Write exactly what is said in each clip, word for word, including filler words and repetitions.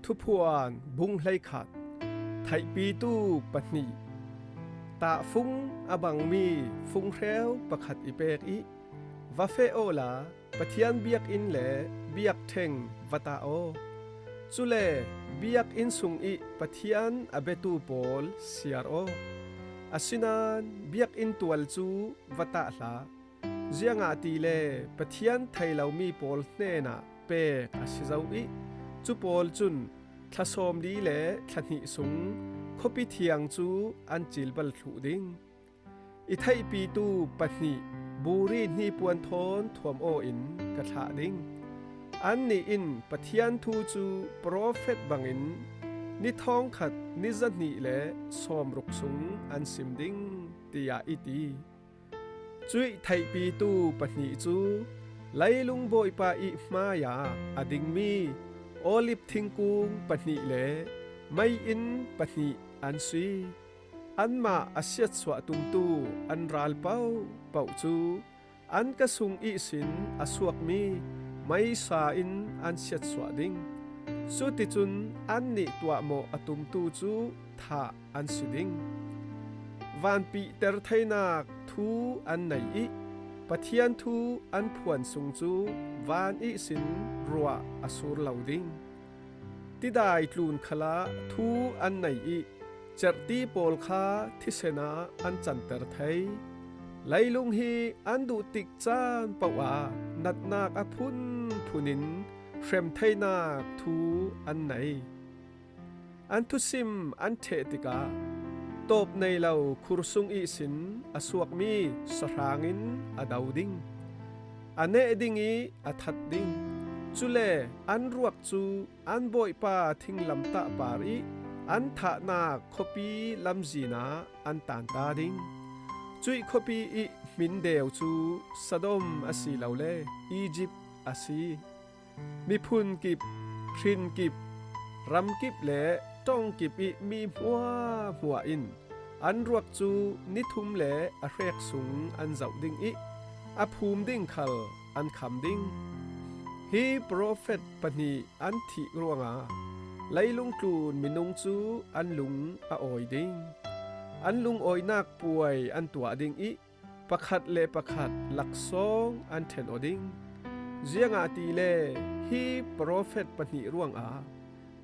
Thuphuan bung hleikhat. Theihpitu pahnih. Tahfung a bangmi funghreu pakhat i pek ih, "Va feh awla Pathian biakinn le biakṭheng va tah aw. Cule biakinn sungih Pathian a biatu pawl siar aw. Asinain biakinn tual cu va tah hlah. Ziangahtile Pathian thei lomi pawl hnenah pek a si zo ih, cu pawl cun thla sawmli le thla hnih sung khuapi thiang cu an cilbal thluh ding. I theihpitu pahnih buri hnipuan thawn thuam aw in ka thlah ding. Annih in Pathian thu cu profet bangin ni thawngkhat ni zahnih le sawmruk sung an sim ding," tiah i ti. Cuih theihpitu pahnih cu leilung Bawipa ih hmaiah a dingmi olib thingkung pahnih le mei-inn pahnih an si. Anmah a siatsuah tumtu an ral paohpaoh cu an ka sung ihsin a suakmi meisa in an siatsuah ding. Cuticun annih tuahmawh a tumtu cu thah an si ding. Vanpihter theinak thu an nei ih, Pathian thu an phuan sung cu van ihsin ruah a sur lo ding. Tidai tlun khalah thu an nei ih, cerhti pawl kha thisen ah an canter thei. Leilung hi an duh tik caan paoh ah natnak a phunphun in hrem theinak thu an nei. An thusim an ṭheh tikah tawp nei lo khur sung ihsin a suakmi sahrang in a do ding. A neh ding ih a that ding. Cule an ruak cu an Bawipa thinglamtah par ih an thahnak khuapi lamzin ah an tanta ding. Cuih khuapi ih hmin deu cu Sodom asilole Izipt a si. Miphun kip, hrin kip, ram kip le ṭong kip ih mi hmuahhmuah in an ruak cu ni thum le a hrek sung an zoh ding ih a phum ding khal an kham ding. Hi profet pahnih an thih ruangah leilung tlun minung cu an lung a awi ding. An lungawinak puai an tuah ding ih pakhat le pakhat laksawng an ṭhen aw ding. Ziangahtile hi profet pahnih ruangah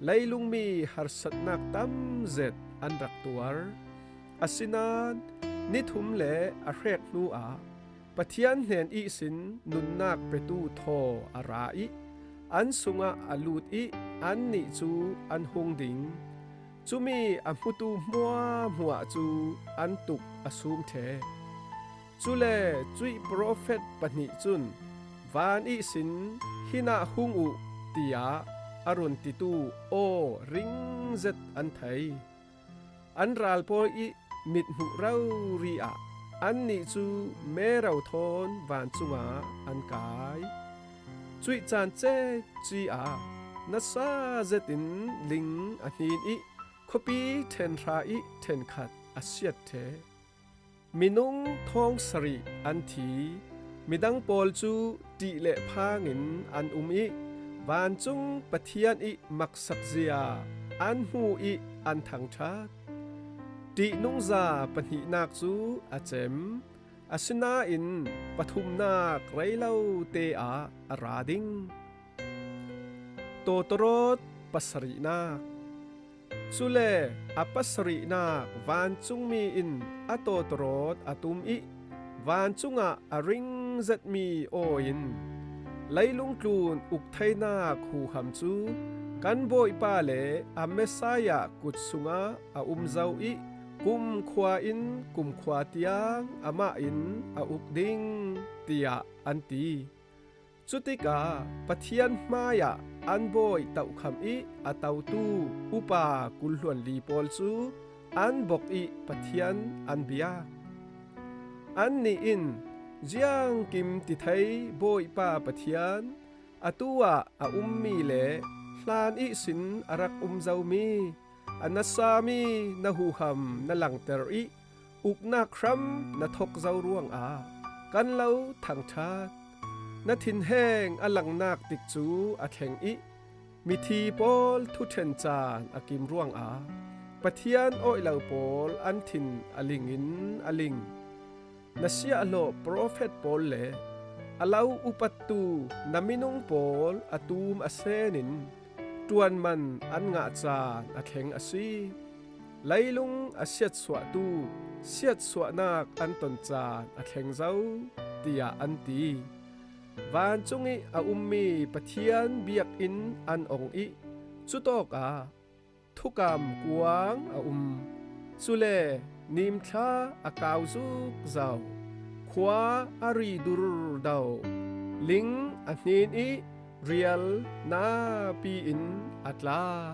leilungmi harsatnak tam zet an rak tuar. Asinain ni thum le a hrek hnuah Pathian hnen ihsin nunnak petu thaw a ra ih an sungah a lut ih annih cu an hung ding. Cumi a hmutu hmuahhmuah cu an tuk a sum ṭheh. Cule cuih profet pahnih cun, "Van ihsin hinah hung uh," tiah a run titu aw ringzet an thei. An ral pawi ih mithmuh rori ah annih cu mero thawn vancung ah an kai. Cuih caan cekci ah nasa zetin ling a hnin ih khuapi ṭhen hra ih ṭhenkhat a siat ṭheh. Minung thawng sarih an thi. Midang pawl cu ṭih le phangin an um ih vancung Pathian ih maksakzia an hmu ih an thangṭhat. Ṭihnungza pahnihnak cu a cem, asinain pathumnak rei lote ah a ra ding. Tawtawrawt pasarihnak. Cule a pasarihnak vancungmi in a tawtawrawt a tum ih vancungah a ring zetmi aw in, "Leilung tlun uk theinak huham cu kan Bawipa le a Messiah kut sungah a um zo ih kumkhua in kumkhua tiang amah in a uk ding," tiah an ti. Cutikah Pathian hmaiah an bawi tohkham ih a totu upa kulhluanli pawl cu an bok ih Pathian an biak. Annih in, "Ziangkim ti thei Bawipa Pathian, atu ah a ummi le hlan ihsin a rak um zomi, a nasami na huham na langter ih uknak hram na thok zo ruangah kan lo thangṭhat. Na thinheng a langnak tikcu a thleng ih Mithi pawl thuṭhen caan a kim ruangah Pathian awih lo pawl an thin a lingin a ling. Na siahhlawh profet pawl le a lo upattu na minung pawl a tum a senin ṭuanman an ngah caan a thleng a si. Leilung a siatsuahtu siatsuahnak an ton caan a thleng zo, tiah an ti. Vancung ih a ummi Pathian biakinn an ong ih cutawkah thukam kuang a um. Cule nimthla a kau zukzo, khua a ri durdo, ling a hnin ih rial napi in a tla.